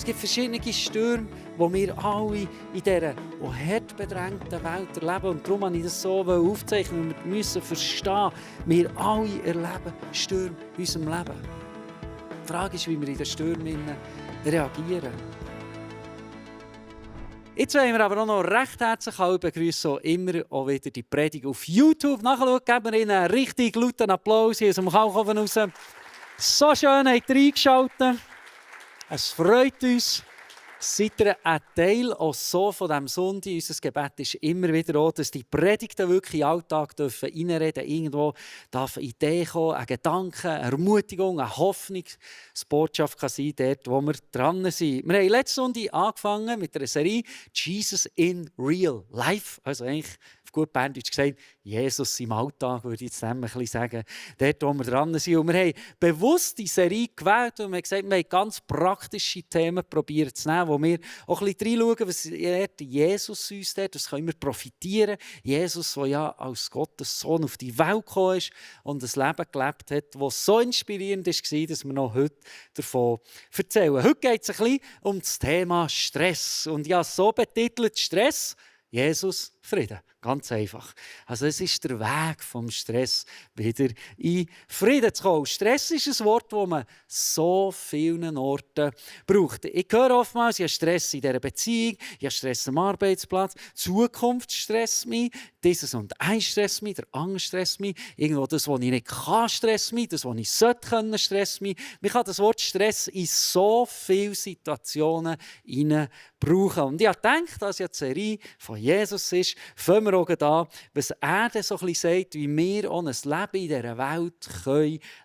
Es gibt verschiedene Stürme, die wir alle in dieser hart bedrängten Welt erleben. Und darum habe ich das so aufzeichnen. Wir müssen verstehen, wir alle erleben Stürme in unserem Leben. Die Frage ist, wie wir in den Stürmen reagieren. Jetzt wollen wir aber auch noch recht herzlich alle begrüßen, auch immer auch wieder die Predigt auf YouTube nachschauen. Geben wir Ihnen einen richtig lauten Applaus hier aus dem Kalkofen raus. So schön habt ihr eingeschaltet. Es freut uns. Seid ihr ein Teil auch so von diesem Sonntag? Unser Gebet ist immer wieder auch, dass die Predigten wirklich in den Alltag reinreden dürfen. Irgendwo darf eine Idee kommen, ein Gedanke, eine Ermutigung, eine Hoffnung. Die Botschaft kann sein, dort, wo wir dran sind. Wir haben letzte Sonntag angefangen mit einer Serie «Jesus in Real Life». Also eigentlich auf gut Berndeutsch gesagt, Jesus im Alltag, würde ich jetzt ein bisschen sagen. Dort, wo wir dran sind. Und wir haben bewusst die Serie gewählt und wir haben gesagt, wir haben ganz praktische Themen probiert zu nehmen, wo wir auch ein bisschen reinschauen, was Jesus uns dort, das können wir profitieren. Jesus, der ja als Gottes Sohn auf die Welt gekommen ist und ein Leben gelebt hat, das so inspirierend war, dass wir noch heute davon erzählen. Heute geht es ein bisschen um das Thema Stress. Und ja, so betitelt Stress, Jesus, Frieden. Ganz einfach. Also es ist der Weg vom Stress, wieder in Frieden zu kommen. Stress ist ein Wort, das man so vielen Orten braucht. Ich höre oftmals, ich habe Stress in dieser Beziehung, ich habe Stress am Arbeitsplatz, Zukunft stresst mich, dieses und ein stresst mich, der andere stresst mich, irgendwo das, was ich nicht kann, stresst mich, das, was ich sollte können, stresst mich. Man kann das Wort Stress in so viele Situationen hinein brauchen. Und ich habe gedacht, dass ja die Serie von Jesus ist, fangen wir auch an, was er dann so ein bisschen sagt, wie wir auch ein Leben in dieser Welt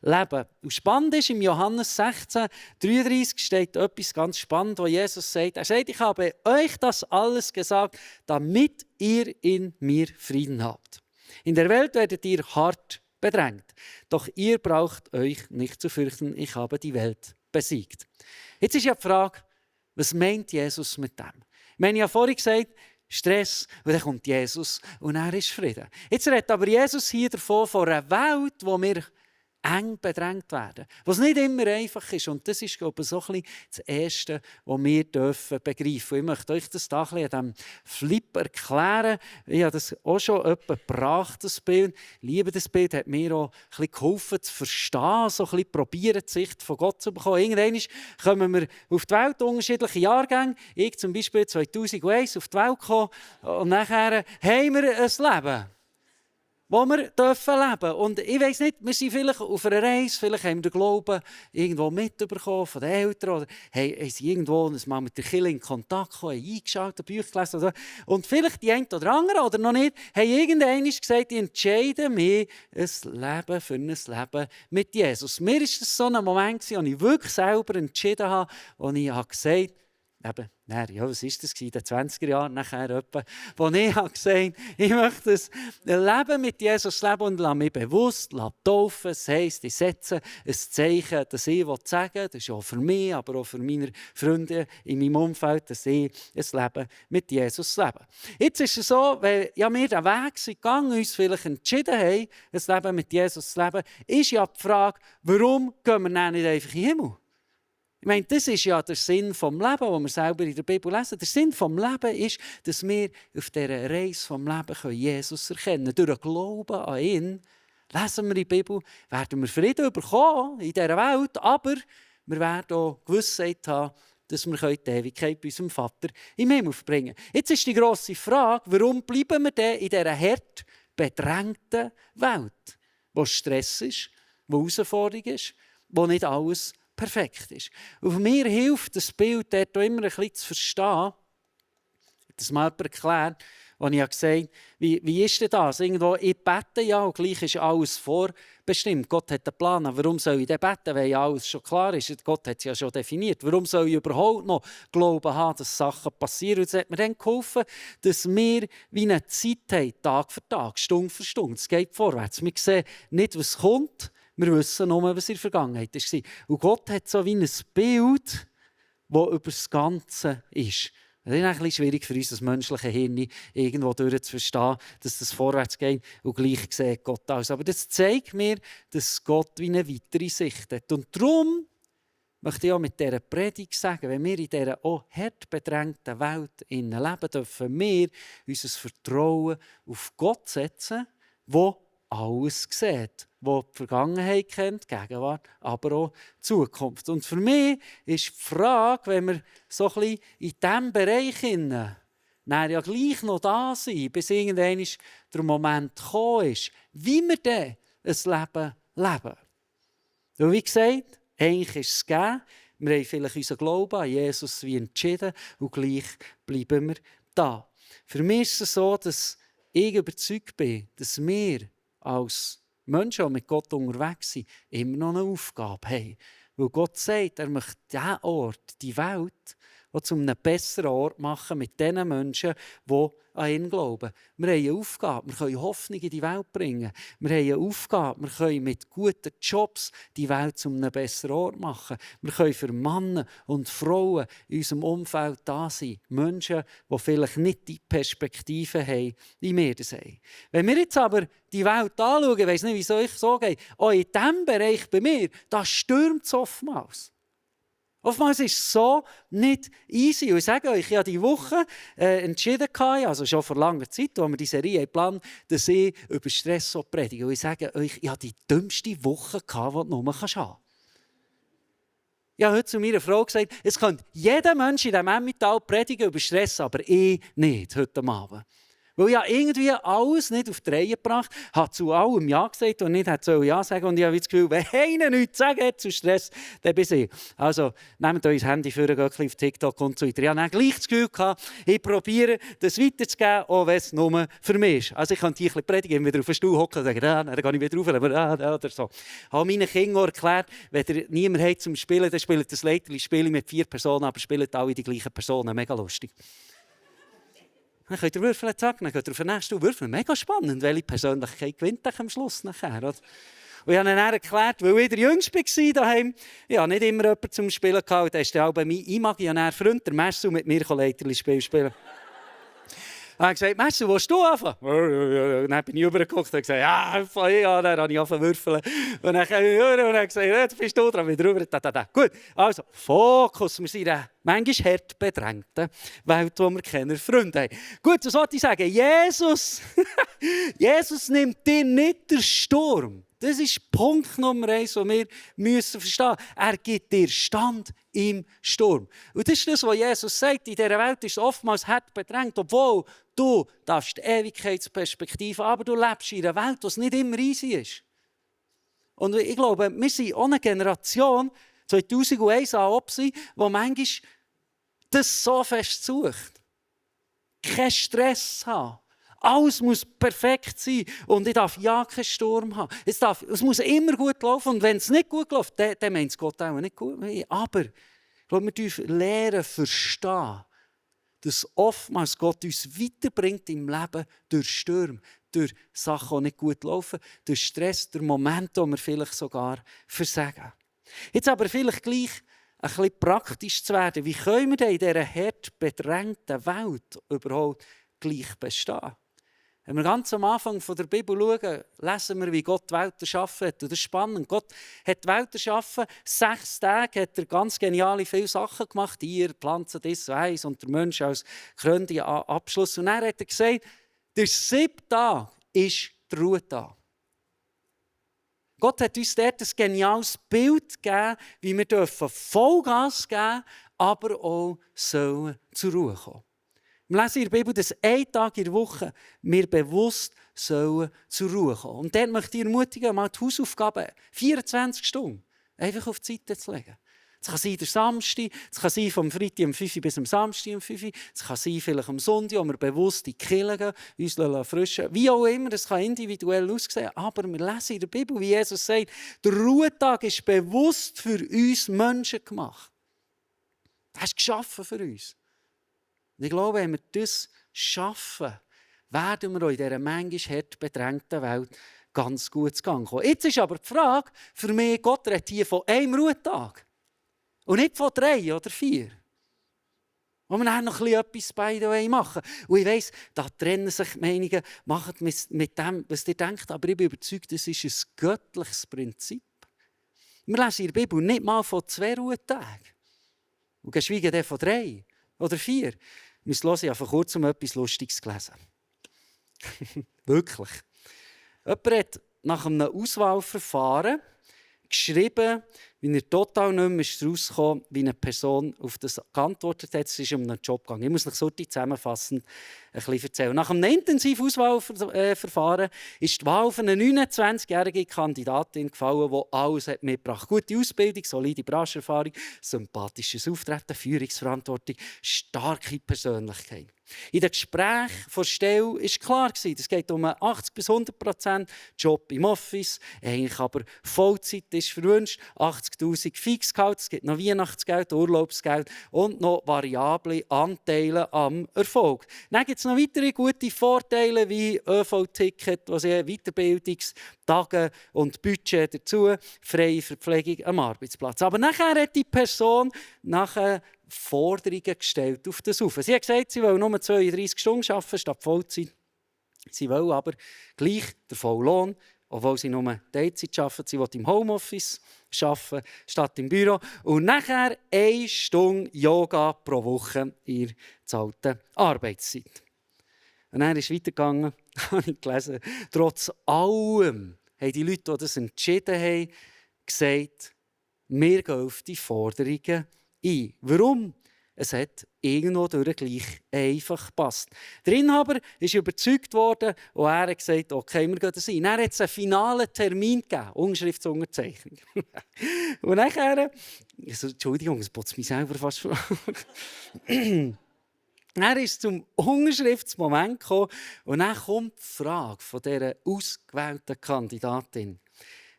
leben können. Und spannend ist, im Johannes 16,33 steht etwas ganz spannend, wo Jesus sagt. Er sagt, ich habe euch das alles gesagt, damit ihr in mir Frieden habt. In der Welt werdet ihr hart bedrängt, doch ihr braucht euch nicht zu fürchten, ich habe die Welt besiegt. Jetzt ist ja die Frage, was meint Jesus mit dem? Ich meine, ich habe vorhin gesagt, Stress, und dann kommt Jesus und er ist Frieden. Jetzt redet aber Jesus hier davon, von einer Welt, wo wir eng bedrängt werden. Was nicht immer einfach ist. Und das ist, glaube ich, so ein bisschen das Erste, was wir begreifen dürfen. Ich möchte euch das da ein bisschen an diesem Flip erklären. Ich habe das auch schon jemand gebracht, das Bild. Ich liebe das Bild, hat mir auch ein bisschen geholfen zu verstehen, so ein bisschen probieren, die Sicht von Gott zu bekommen. Irgendwann kommen wir auf die Welt, unterschiedliche Jahrgänge. Ich zum Beispiel 2001 auf die Welt gekommen und nachher haben wir ein Leben, wo wir leben dürfen. Und ich weiss nicht, wir sind vielleicht auf einer Reise, vielleicht haben wir den Glauben irgendwo mitbekommen von den Eltern oder haben sie irgendwo mal mit der Kirche in Kontakt gekommen, haben eingeschaltet, Bücher gelesen oder so. Und vielleicht die einen oder anderen oder noch nicht, haben irgendwann gesagt, ich entscheide mich ein Leben für ein Leben mit Jesus. Mir war das so ein Moment, wo ich wirklich selber entschieden habe, wo ich gesagt habe, was war das in den 20er Jahren nachher etwa, wo ich habe gesagt, ich möchte ein Leben mit Jesus leben und lasse mich bewusst taufen. Das heisst, ich setze ein Zeichen, das ich sagen will. Das ist auch für mich, aber auch für meine Freunde in meinem Umfeld, dass ich ein Leben mit Jesus lebe. Jetzt ist es so, wenn wir den Weg sind gegangen, uns vielleicht entschieden haben, ein Leben mit Jesus zu leben, ist ja die Frage, warum gehen wir dann nicht einfach in den Himmel? Ich meine, das ist ja der Sinn des Lebens, den wir selber in der Bibel lesen. Der Sinn des Lebens ist, dass wir auf dieser Reise des Lebens Jesus erkennen können. Durch den Glauben an ihn, lesen wir in der Bibel, werden wir Frieden bekommen in dieser Welt, aber wir werden auch Gewissheit haben, dass wir die Ewigkeit bei unserem Vater im Himmel verbringen können. Jetzt ist die grosse Frage, warum bleiben wir denn in dieser hart bedrängten Welt, wo Stress ist, wo Herausforderung ist, wo nicht alles perfekt ist. Und für mir hilft das Bild dort auch immer ein bisschen zu verstehen, das mal jemand erklärt, als ich gesagt habe, wie ist denn das? Irgendwo, ich bete ja und gleich ist alles vorbestimmt. Gott hat einen Plan. Warum soll ich denn beten, wenn ja alles schon klar ist? Gott hat es ja schon definiert. Warum soll ich überhaupt noch Glauben haben, dass Sachen passieren? Und es hat mir dann geholfen, dass wir wie eine Zeit haben, Tag für Tag, Stunde für Stunde. Es geht vorwärts. Wir sehen nicht, was kommt. Wir wissen nur, was in der Vergangenheit war. Und Gott hat so wie ein Bild, das über das Ganze ist. Es ist ein bisschen schwierig für uns, das menschliche Hirn irgendwo durch zu verstehen, dass das vorwärts geht und gleich sieht Gott alles. Aber das zeigt mir, dass Gott wie eine weitere Sicht hat. Und darum möchte ich auch mit dieser Predigt sagen, wenn wir in dieser auch hart bedrängten Welt leben, dürfen wir unser Vertrauen auf Gott setzen, der alles sieht, der die Vergangenheit kennt, die Gegenwart, aber auch die Zukunft. Und für mich ist die Frage, wenn wir so ein bisschen in diesem Bereich ja gleich noch da sind, bis irgendwann der Moment gekommen ist, wie wir dann ein Leben leben. Und wie gesagt, eigentlich ist es gegeben. Wir haben vielleicht unseren Glauben an Jesus wie entschieden und gleich bleiben wir da. Für mich ist es so, dass ich überzeugt bin, dass wir als Menschen, die mit Gott unterwegs sind, immer noch eine Aufgabe haben. Weil Gott sagt, er möchte diesen Ort, die Welt, zu einem besseren Ort machen mit den Menschen, die an ihn glauben. Wir haben eine Aufgabe, wir können Hoffnung in die Welt bringen. Wir haben eine Aufgabe, wir können mit guten Jobs die Welt zu einem besseren Ort machen. Wir können für Männer und Frauen in unserem Umfeld da sein. Menschen, die vielleicht nicht die Perspektive haben, wie wir das haben. Wenn wir jetzt aber die Welt anschauen, ich weiss nicht, wie es euch so geht, auch in diesem Bereich bei mir, da stürmt es oftmals. Oftmals ist es so nicht easy. Und ich sage euch, ich habe diese Woche entschieden, also schon vor langer Zeit, als wir die Serie planen, dass ich über Stress predige. Und ich sage euch, ich hatte die dümmste Woche, die du nur haben kannst. Ich habe heute zu meiner Frau gesagt, es könnte jeder Mensch in diesem Emmental predigen über Stress, aber ich nicht heute Abend. Weil ich irgendwie alles nicht auf die Reihe gebracht habe, habe zu allem Ja gesagt und nicht hätte Ja sagen. Und ich habe das Gefühl, wenn einer nichts sagen hat zu Stress, dann bin ich. Also nehmt euch das Handy für, geht auf TikTok und so weiter. Ich habe gleich das Gefühl gehabt, ich probiere, das weiterzugeben, auch wenn es nur für mich ist. Also ich kann hier ein bisschen predigen, wieder auf den Stuhl hocken und sagen, dann gehe ich wieder rauf, oder so. Ich habe meinen Kindern erklärt, wenn ihr niemanden habt zum Spielen, dann spielt das Leiterli Spiele mit 4 Personen, aber spielt alle die gleichen Personen. Mega lustig. Dann könnt ihr würfeln sagen, dann geht ihr auf den nächsten würfeln. Mega spannend, welche Persönlichkeit gewinnt am Schluss nachher. Oder? Und ich habe ihnen erklärt, weil ich der Jüngste war daheim, ich hatte nicht immer jemanden zum Spielen gehabt. Da ist auch bei meinem imaginären Freund, der Messu, mit mir Leiterli spielen. Dann habe ich gesagt, Messu, willst du anfangen? Dann bin ich rübergeguckt und gesagt, ja, dann habe ich angefangen zu würfeln. Und dann habe ich gesagt, jetzt bist du dran, wieder rüber. Gut, also Fokus, wir sind in einer manchmal hart bedrängten Welt, wo wir keine Freunde haben. Gut, so sollte ich sagen, Jesus nimmt dir nicht den Sturm. Das ist Punkt Nummer 1, den wir verstehen müssen. Er gibt dir Stand im Sturm. Und das ist das, was Jesus sagt. In dieser Welt ist es oftmals hart bedrängt, obwohl du darfst die Ewigkeitsperspektive, aber du lebst in einer Welt, wo es nicht immer easy ist. Und ich glaube, wir sind auch eine Generation, 2001 an die manchmal das so fest sucht. Keinen Stress haben. Alles muss perfekt sein und ich darf ja keinen Sturm haben. Es muss immer gut laufen und wenn es nicht gut läuft, dann meint es Gott auch nicht gut. Aber ich glaube, wir dürfen lernen, verstehen, dass oftmals Gott uns weiterbringt im Leben durch Stürme, durch Sachen, die nicht gut laufen, durch Stress, durch Momente, wo wir vielleicht sogar versagen. Jetzt aber vielleicht gleich ein bisschen praktisch zu werden. Wie können wir denn in dieser hart bedrängten Welt überhaupt gleich bestehen? Wenn wir ganz am Anfang der Bibel schauen, lesen wir, wie Gott die Welt erschaffen hat. Und das ist spannend. Gott hat die Welt erschaffen. 6 Tage hat er ganz geniale viele Sachen gemacht. Tiere, Pflanzen, das, Eis und der Mensch als krönender Abschluss. Und dann hat er gesagt, der 7. Tag ist der Ruhetag. Gott hat uns dort ein geniales Bild gegeben, wie wir Vollgas geben dürfen, aber auch zur Ruhe kommen. Wir lesen in der Bibel, dass 1 Tag in der Woche wir bewusst zur Ruhe kommen. Und dort möchte ich ermutigen, mal die Hausaufgaben 24 Stunden einfach auf die Seite zu legen. Es kann sein der Samstag, es kann sein vom Freitag um 5 Uhr bis am Samstag um 5 Uhr, es kann sein vielleicht am Sonntag, wo wir bewusst in die Kirche gehen, uns frischen. Wie auch immer, das kann individuell aussehen, aber wir lesen in der Bibel, wie Jesus sagt, der Ruhetag ist bewusst für uns Menschen gemacht. Er ist geschaffen für uns. Und ich glaube, wenn wir das schaffen, werden wir auch in dieser manchmal hart bedrängten Welt ganz gut zu Gang kommen. Jetzt ist aber die Frage, für mich, Gott redet hier von einem Ruhetag. Und nicht von 3 oder 4. Wo wir dann noch etwas by the way machen. Und ich weiss, da trennen sich die Meinungen, macht mit dem, was ihr denkt. Aber ich bin überzeugt, das ist ein göttliches Prinzip. Wir lesen in der Bibel nicht mal von 2 Ruhetagen. Und geschweige denn von 3 oder 4. Wir hören ja vor kurzem etwas Lustiges gelesen. Wirklich. Jemand hat nach einem Auswahlverfahren geschrieben, wie er total nicht mehr rausgekommen ist, wie eine Person auf das geantwortet hat. Es ist um einen Job gegangen. Ich muss euch so zusammenfassend ein bisschen erzählen. Nach einem intensiven Auswahlverfahren ist die Wahl auf eine 29-jährige Kandidatin gefallen, die alles mitgebracht hat. Gute Ausbildung, solide Branchenerfahrung, sympathisches Auftreten, Führungsverantwortung, starke Persönlichkeit. In den Gesprächen vor der Stelle war klar, es geht um einen 80-100% Job im Office, eigentlich aber Vollzeit ist verwünscht, 80'000 Fixgehalt, es gibt noch Weihnachtsgeld, Urlaubsgeld und noch variable Anteile am Erfolg. Dann gibt es noch weitere gute Vorteile wie ÖV-Ticket, Weiterbildungstage und Budget dazu, freie Verpflegung am Arbeitsplatz. Aber nachher hat die Person Forderungen gestellt auf das Auf. Sie hat gesagt, sie will nur 32 Stunden arbeiten statt Vollzeit. Sie will aber gleich den vollen Lohn, obwohl sie nur Teilzeit arbeitet. Sie will im Homeoffice arbeiten statt im Büro. Und nachher 1 Stunde Yoga pro Woche in der alten Arbeitszeit. Und dann ist es weitergegangen, habe ich gelesen. Trotz allem haben die Leute, die das entschieden haben, gesagt, wir gehen auf die Forderungen ein. Warum? Es hat irgendwo durch gleich einfach gepasst. Der Inhaber ist überzeugt worden und er hat gesagt, okay, wir gehen das ein. Dann hat es einen finalen Termin gegeben, Unterschriftsunterzeichnung. Und nachher, Entschuldigung, es putzt mich selber fast vor. Er ist zum Unterschriftsmoment gekommen und dann kommt die Frage von dieser ausgewählten Kandidatin,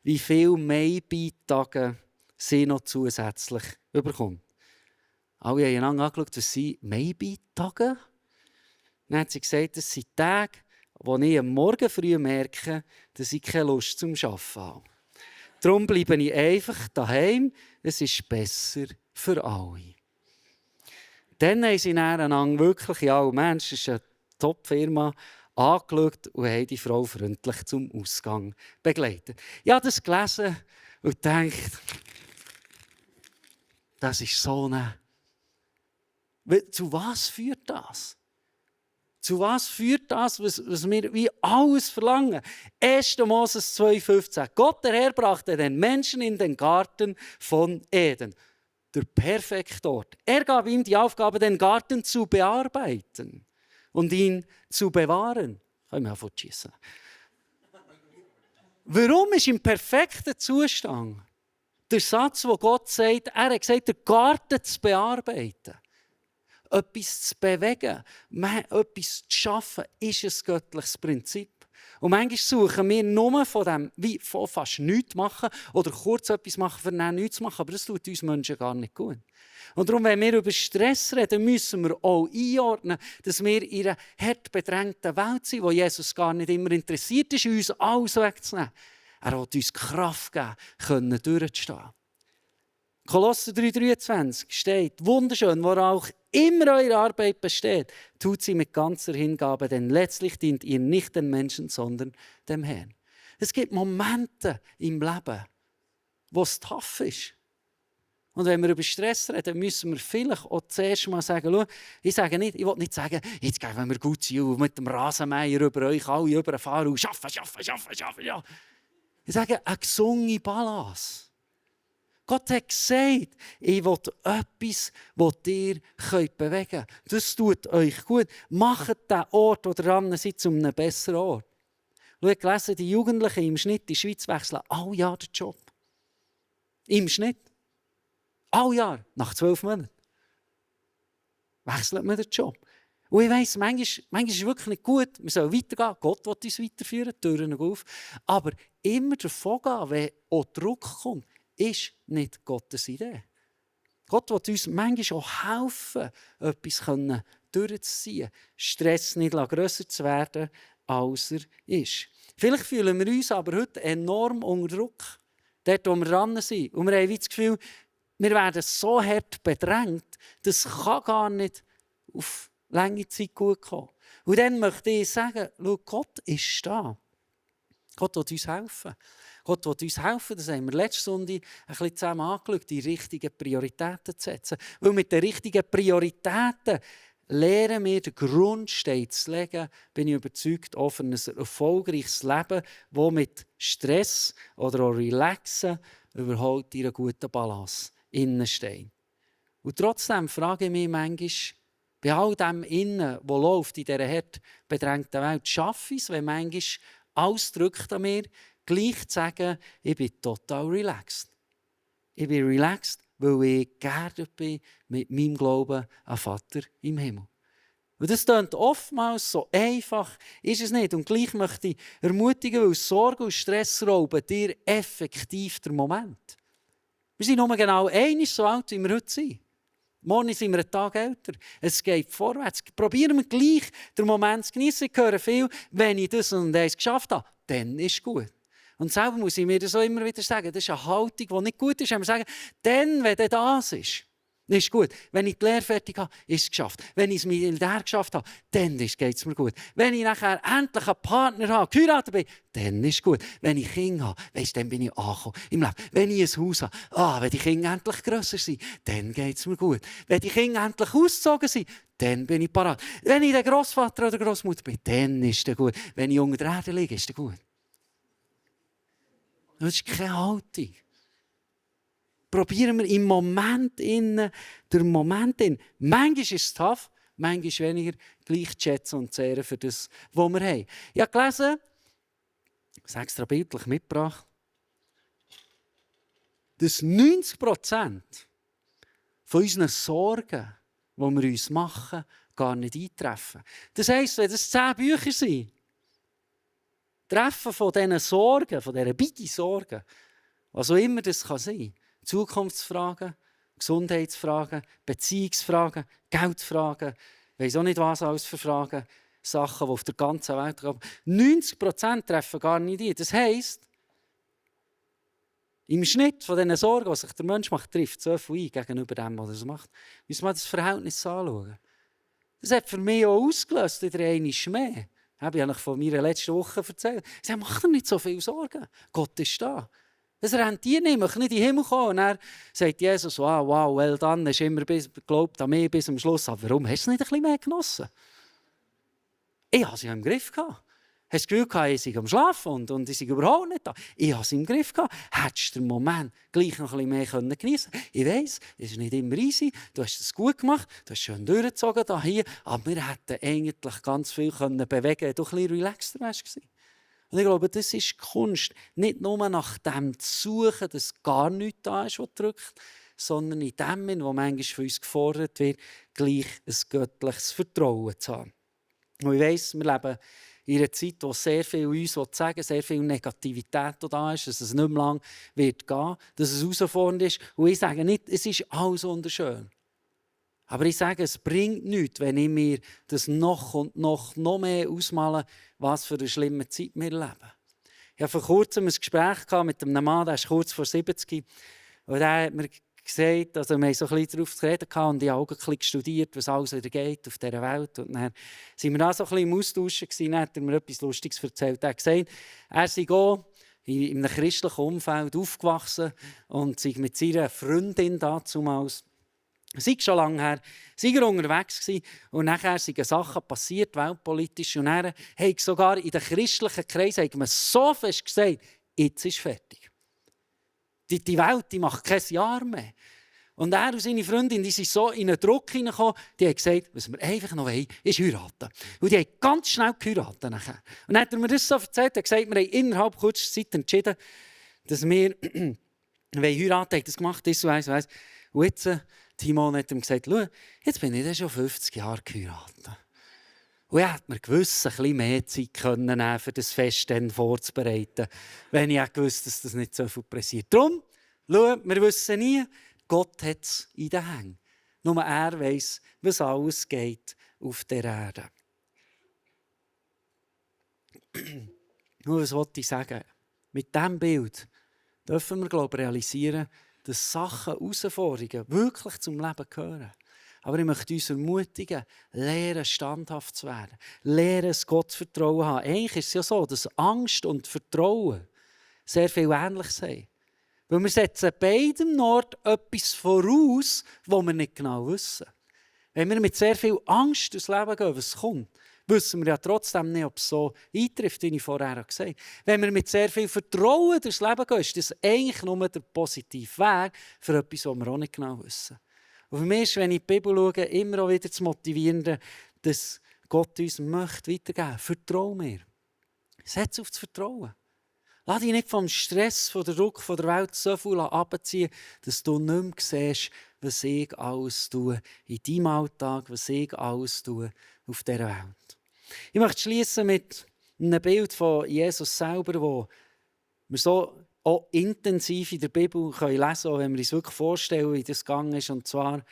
wie viele Maybe-Tage sie noch zusätzlich bekommt. Alle haben einander angeschaut, was sind Maybe-Tage? Dann hat sie gesagt, das sind Tage, wo ich am Morgen früh merke, dass ich keine Lust zum Arbeiten habe. Darum bleibe ich einfach daheim. Es ist besser für alle. Dann haben sie einander wirklich, ja, Mensch, das ist eine Top-Firma, angeschaut und haben die Frau freundlich zum Ausgang begleitet. Ich habe das gelesen und gedacht, das ist so eine... Zu was führt das? Zu was führt das, was wir wie alles verlangen? 1. Moses 2,15. Gott, der Herr, brachte den Menschen in den Garten von Eden. Der perfekte Ort. Er gab ihm die Aufgabe, den Garten zu bearbeiten und ihn zu bewahren. Können wir fortschießen. Warum ist im perfekten Zustand der Satz, wo Gott sagt, er hat gesagt, den Garten zu bearbeiten? Etwas zu bewegen, etwas zu schaffen, ist ein göttliches Prinzip. Und manchmal suchen wir nur von dem, wie von fast nichts machen oder kurz etwas machen, für dann nichts zu machen. Aber das tut uns Menschen gar nicht gut. Und darum, wenn wir über Stress reden, müssen wir auch einordnen, dass wir in einer hart bedrängten Welt sind, wo Jesus gar nicht immer interessiert ist, uns alles wegzunehmen. Er will uns Kraft geben, können durchzustehen. Kolosser 3,23 steht, wunderschön, worauf auch immer eure Arbeit besteht, tut sie mit ganzer Hingabe, denn letztlich dient ihr nicht den Menschen, sondern dem Herrn. Es gibt Momente im Leben, wo es tough ist. Und wenn wir über Stress reden, müssen wir vielleicht auch zuerst mal sagen, schau, ich will nicht sagen, jetzt geben wir gut zu und mit dem Rasenmäher über euch alle überfahren und schaffen, ja. Ich sage, eine gesunde Balance. Gott hat gesagt, ich will etwas, das ihr bewegen könnt. Das tut euch gut. Macht den Ort, wo ihr dran seid, zu einem besseren Ort. Schau, gelesen, die Jugendlichen im Schnitt in der Schweiz wechseln alle Jahr den Job. Im Schnitt. Alle Jahr, nach 12 Monaten. Wechselt man den Job. Und ich weiss, manchmal ist es wirklich nicht gut. Wir sollen weitergehen. Gott will uns weiterführen, die Türen auf. Aber immer davon gehen, wenn auch Druck kommt, ist nicht Gottes Idee. Gott will uns manchmal auch helfen, etwas durchzuziehen. Stress nicht grösser zu werden, als er ist. Vielleicht fühlen wir uns aber heute enorm unter Druck. Dort, wo wir dran sind. Und wir haben das Gefühl, wir werden so hart bedrängt, das kann gar nicht auf lange Zeit gut kommen. Und dann möchte ich sagen, schau, Gott ist da. Gott will uns helfen. Gott will uns helfen, das haben wir letzte Sonntag ein bisschen zusammen angeschaut, die richtigen Prioritäten zu setzen. Weil mit den richtigen Prioritäten lernen wir, den Grundstein zu legen, bin ich überzeugt, auch für ein erfolgreiches Leben, das mit Stress oder auch Relaxen überhaupt in einer guten Balance steht. Und trotzdem frage ich mich manchmal, bei all dem Innen, was läuft in dieser hart bedrängten Welt, schaffe ich es, wenn manchmal alles drückt an mir, gleich zu sagen, ich bin total relaxed. Ich bin relaxed, weil ich geerdet bin mit meinem Glauben an Vater im Himmel. Und das klingt oftmals so einfach, ist es nicht. Und gleich möchte ich ermutigen, weil Sorge und Stress rauben dir effektiv den Moment. Wir sind nur genau einmal so alt, wie wir heute sind. Morgen sind wir einen Tag älter. Es geht vorwärts. Probieren wir gleich den Moment zu genießen. Ich höre viel, wenn ich das und das geschafft habe, dann ist es gut. Und selber muss ich mir das auch immer wieder sagen. Das ist eine Haltung, die nicht gut ist. Wenn wir sagen, dann, wenn das ist gut. Wenn ich die Lehre fertig habe, ist es geschafft. Wenn ich das Militär geschafft habe, dann geht es mir gut. Wenn ich nachher endlich einen Partner habe, geheiratet bin, dann ist es gut. Wenn ich Kinder habe, weißt, dann bin ich angekommen im Leben. Wenn ich ein Haus habe, wenn die Kinder endlich grösser sind, dann geht es mir gut. Wenn die Kinder endlich ausgezogen sind, dann bin ich parat. Wenn ich der Grossvater oder Grossmutter bin, dann ist es gut. Wenn ich unter der Erde liege, ist es gut. Das ist keine Haltung. Probieren wir im Moment den Moment in. Manchmal ist es tough, manchmal weniger, gleich zu schätzen und zu ehren für das, was wir haben. Ich habe gelesen, ich habe es extra bildlich mitgebracht, dass 90% von unseren Sorgen, die wir uns machen, gar nicht eintreffen. Das heisst, wenn es 10 Bücher sind, Treffen von diesen Sorgen, von diesen biggie Sorgen, was auch immer das kann sein, Zukunftsfragen, Gesundheitsfragen, Beziehungsfragen, Geldfragen, ich weiss auch nicht was alles für Fragen, Sachen, die auf der ganzen Welt gehen. 90% treffen gar nicht ein. Das heisst, im Schnitt von diesen Sorgen, die sich der Mensch macht, trifft so viel ein gegenüber dem, was er so macht. Müssen wir das Verhältnis anschauen. Das hat für mich auch ausgelöst, wieder einmal mehr. Habe ich von meiner letzten Woche erzählt. Ich sage, mach dir nicht so viel Sorgen. Gott ist da. Es rennt dir nicht, möchte nicht in den Himmel kommen. Und dann sagt Jesus, wow, well done, hast immer geglaubt an mich bis zum Schluss. Aber warum hast du es nicht ein bisschen mehr genossen? Ich hatte es ja im Griff. Hast du das Gefühl, ich sei am Schlafen und ich sei überhaupt nicht da? Ich hatte es im Griff. Hättest du den Moment gleich noch ein bisschen mehr geniessen können? Ich weiss, es ist nicht immer easy. Du hast es gut gemacht, du hast schön durchgezogen hier. Aber wir hätten eigentlich ganz viel bewegen können, wenn du ein bisschen relaxter warst. Und ich glaube, das ist Kunst. Nicht nur nach dem zu suchen, dass gar nichts da ist, was drückt, sondern in dem, was manchmal von uns gefordert wird, gleich ein göttliches Vertrauen zu haben. Und ich weiss, wir leben in einer Zeit, wo sehr viel uns sagen, sehr viel Negativität da ist, dass es nicht mehr lange wird gehen, dass es herausfordernd ist. Und ich sage nicht, es ist alles wunderschön. Aber ich sage, es bringt nichts, wenn ich mir das noch und noch mehr ausmale, was für eine schlimme Zeit wir leben. Ich hatte vor kurzem ein Gespräch mit einem Mann, der ist kurz vor 70. Und der hat mir gesagt, also wir haben so ein bisschen darauf geredet und ich habe auch ein bisschen studiert, was alles wieder geht auf dieser Welt. Und dann sind wir da so ein bisschen im Austauschen gewesen, dann hat er mir etwas Lustiges erzählt. Er hat gesagt, er sei auch in einem christlichen Umfeld aufgewachsen und sei mit seiner Freundin damals, sei schon lange her, sei er unterwegs gewesen, und nachher sind Sachen passiert, weltpolitisch, und dann haben sogar in den christlichen Kreisen haben wir so fest gesagt, jetzt ist fertig. Die Welt die macht kein Jahr mehr. Und er und seine Freundin die sind so in einen Druck hineingekommen, die haben gesagt, was wir einfach noch wollen, ist heiraten. Und die haben ganz schnell geheiratet. Nachher. Und dann hat er mir das so erzählt, er hat gesagt, wir haben innerhalb kurzer Zeit entschieden, dass wir heiraten, haben das gemacht, das und eins. Und jetzt, Timon hat ihm gesagt, schau, jetzt bin ich schon 50 Jahre geheiratet. Und er hat mir gewiss ein bisschen mehr Zeit können nehmen, für das Fest dann vorzubereiten, wenn ich auch gewusst, dass das nicht so viel pressiert. Darum, schau, wir wissen nie, Gott hat es in den Händen. Nur er weiss, was alles geht auf der Erde. Nur was wollte ich sagen? Mit diesem Bild dürfen wir, glaube ich, realisieren, dass Sachen, Herausforderungen wirklich zum Leben gehören. Aber ich möchte uns ermutigen, lernen, standhaft zu werden. Lernen, Gott Vertrauen zu haben. Eigentlich ist es ja so, dass Angst und Vertrauen sehr viel Ähnliches haben. Weil wir setzen beidem Ort etwas voraus, was wir nicht genau wissen. Wenn wir mit sehr viel Angst durchs Leben gehen, was kommt, wissen wir ja trotzdem nicht, ob es so eintrifft, wie ich vorher gesagt habe. Wenn wir mit sehr viel Vertrauen durchs Leben gehen, ist das eigentlich nur der positive Weg für etwas, was wir auch nicht genau wissen. Und für mich ist, wenn ich die Bibel schaue, immer auch wieder das Motivierende, dass Gott uns möchte weitergeben. Vertrau mir. Setz auf das Vertrauen. Lass dich nicht vom Stress, von der Druck von der Welt so viel abziehen, dass du nicht mehr siehst, was ich alles tue in deinem Alltag, was ich alles tue auf dieser Welt. Ich möchte schließen mit einem Bild von Jesus selber, wo wir so auch intensiv in der Bibel lesen können, wenn wir uns wirklich vorstellen, wie das gegangen ist. Und zwar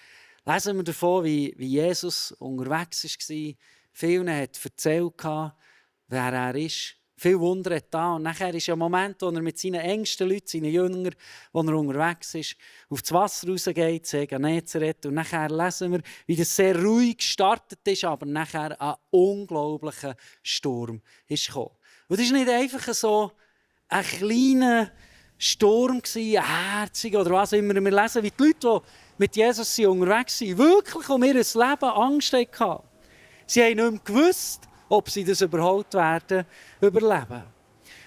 lesen wir davon, wie Jesus unterwegs war, vielen hat erzählt, wer er ist. Viel Wunder hat da. Und nachher ist ja ein Moment, wo er mit seinen engsten Leuten, seinen Jüngern, wo er unterwegs ist, auf das Wasser rausgeht, See Genezareth. Und nachher lesen wir, wie das sehr ruhig gestartet ist, aber nachher ein unglaublicher Sturm ist gekommen. Und das ist nicht einfach so ein kleiner Sturm, ein herziger oder was auch immer. Wir lesen, wie die Leute, die mit Jesus unterwegs sind, wirklich um ihr Leben Angst hatten. Sie haben nicht mehr gewusst, ob sie das überhaupt werden überleben.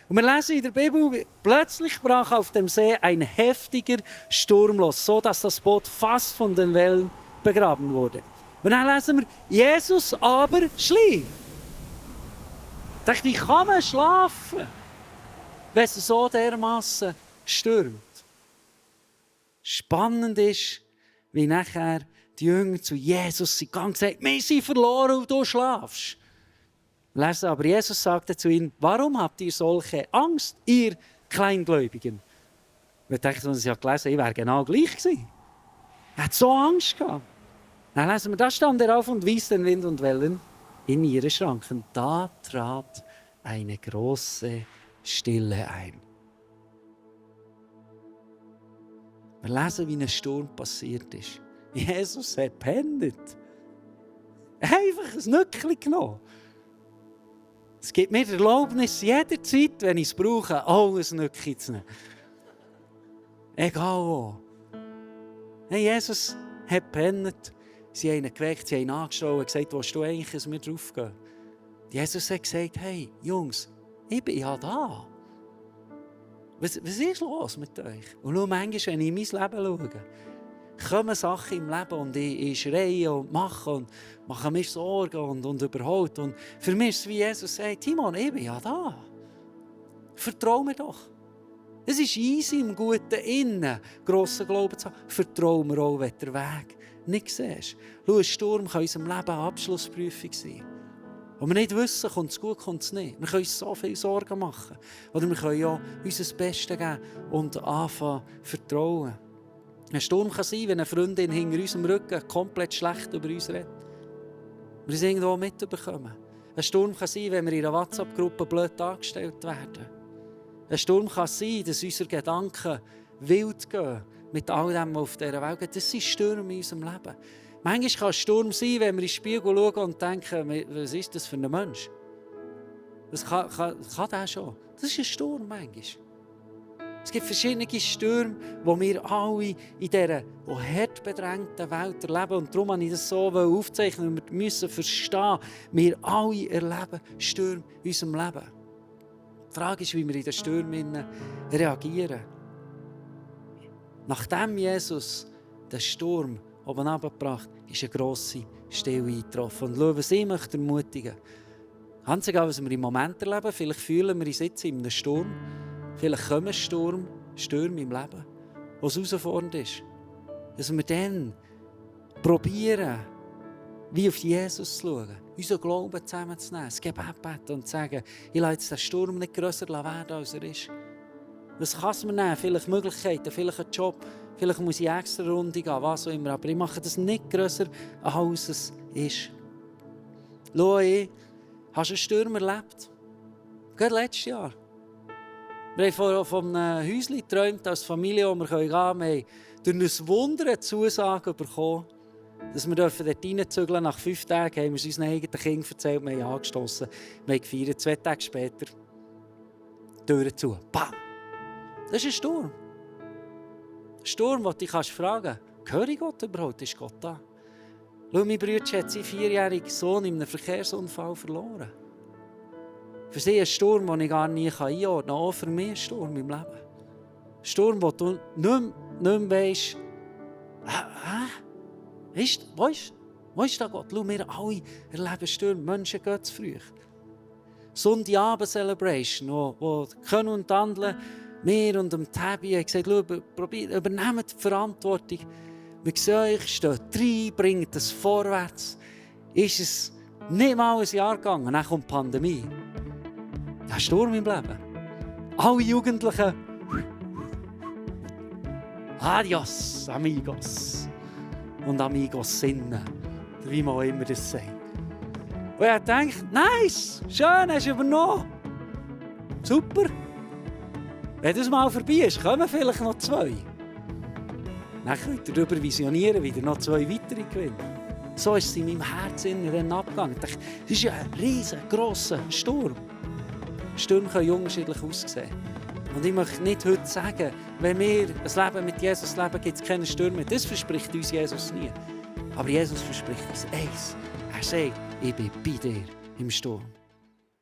Und wir lesen in der Bibel, plötzlich brach auf dem See ein heftiger Sturm los, so dass das Boot fast von den Wellen begraben wurde. Und dann lesen wir, Jesus aber schlief. Ich dachte, wie kann man schlafen, wenn es so dermassen stürmt? Spannend ist, wie nachher die Jünger zu Jesus sind gegangen und gesagt, wir sind verloren und du schlafst. Lesen, aber Jesus sagte zu ihnen, warum habt ihr solche Angst, ihr Kleingläubigen? Wir dachten uns ja gelesen, ich wäre genau gleich gewesen. Er hat so Angst gehabt. Dann lesen wir, da stand er auf und wies den Wind und Wellen in ihre Schranken. Da trat eine große Stille ein. Wir lesen, wie ein Sturm passiert ist. Jesus hat gepennt. Einfach ein Nückchen genommen. Es gibt mir die Erlaubnis, jederzeit, wenn ich es brauche, auch ein Nückchen zu nehmen. Egal wo. Hey, Jesus hat gepennt. Sie haben ihn geweckt, sie haben ihn angeschaut und gesagt, willst du eigentlich, dass wir draufgehen? Jesus hat gesagt, hey, Jungs, ich bin ja da. Was ist los mit euch? Und nur manchmal, wenn ich in mein Leben schaue, kommen Sachen im Leben und ich schreie und mache mir Sorgen und überholt. Und für mich ist es wie Jesus sagt, Timon, ich bin ja da. Vertrau mir doch. Es ist easy, im guten Innen grossen Glauben zu haben. Vertrau mir auch, wenn du den Weg nicht siehst. Schau, ein Sturm kann in unserem Leben eine Abschlussprüfung sein. Und wir nicht wissen, kommt es gut, kommt es nicht. Wir können uns so viele Sorgen machen. Oder wir können ja unser Bestes geben und anfangen zu vertrauen. Ein Sturm kann sein, wenn eine Freundin hinter unserem Rücken komplett schlecht über uns redet. Wir es irgendwo mitbekommen. Ein Sturm kann sein, wenn wir in einer WhatsApp-Gruppe blöd angestellt werden. Ein Sturm kann sein, dass unsere Gedanken wild gehen mit all dem, was auf dieser Welt geht. Das sind Stürme in unserem Leben. Manchmal kann ein Sturm sein, wenn wir in den Spiegel schauen und denken, was ist das für ein Mensch? Das kann der schon. Das ist ein Sturm manchmal. Es gibt verschiedene Stürme, die wir alle in dieser hart bedrängten Welt erleben. Und darum habe ich das so aufzeichnen. Wir müssen verstehen, wir alle erleben Stürme in unserem Leben. Die Frage ist, wie wir in den Stürmen reagieren. Nachdem Jesus den Sturm oben runtergebracht hat, ist eine grosse Stille eingetroffen. Und schau, was ich möchte ermutigen. Ganz egal, was wir im Moment erleben, vielleicht fühlen wir uns jetzt in einem Sturm. Vielleicht kommen Stürme im Leben, wo es herausfordernd ist. Dass wir dann probieren, wie auf Jesus zu schauen, unseren Glauben zusammenzunehmen, das Gebet beten und zu sagen, ich lasse jetzt den Sturm nicht grösser werden, als er ist. Was kann es mir nehmen? Vielleicht Möglichkeiten, vielleicht einen Job, vielleicht muss ich extra Runde gehen, was auch immer. Aber ich mache das nicht grösser, als es ist. Schau, hast du einen Sturm erlebt? Gerade letztes Jahr. Wir haben von einem Häuschen geträumt als Familie, wo wir gehen können. Wir haben durch ein Wunder eine Zusage bekommen, dass wir dort reinzügeln dürfen. Nach 5 Tagen haben wir es unseren eigenen Kindern erzählt, wir haben angestossen. Wir haben gefeiert, 2 Tage später, die Türen zu. Bam! Das ist ein Sturm. Ein Sturm, wo du dich fragen kannst, gehöre ich Gott überhaupt? Ist Gott da? Schau, mein Bruder hat seinen 4-jährigen Sohn in einem Verkehrsunfall verloren. Für sie ein Sturm, den ich gar nie einordnen kann. Auch für mich ein Sturm im Leben. Ein Sturm, wo du nicht mehr weisst, wo ist da Gott? Schau, wir alle erleben Stürme. Menschen gehen zu früh. Sonntagabend-Celebration, wo Können und Handeln, mir und dem Tabi haben gesagt, übernehmt die Verantwortung. Wir sehen euch, steht rein, bringt es vorwärts. Ist es nicht mal ein Jahr gegangen, dann kommt die Pandemie. Das ist ein Sturm im Leben. Alle Jugendlichen. Adios, amigos. Und amigos sinnen. Wie man auch immer das sagt. Und ich dachte, nice, schön, hast du übernommen. Super. Wenn das mal vorbei ist, kommen vielleicht noch 2. Dann könnt ihr darüber visionieren, wie ihr noch 2 weitere gewinnt. So ist es in meinem Herzen abgegangen. Ich dachte, das ist ja ein riesengroßer Sturm. Stürme können unterschiedlich aussehen. Und ich möchte nicht heute sagen, wenn wir ein Leben mit Jesus leben, gibt es keine Stürme. Das verspricht uns Jesus nie. Aber Jesus verspricht uns eins. Er sagt, ich bin bei dir im Sturm.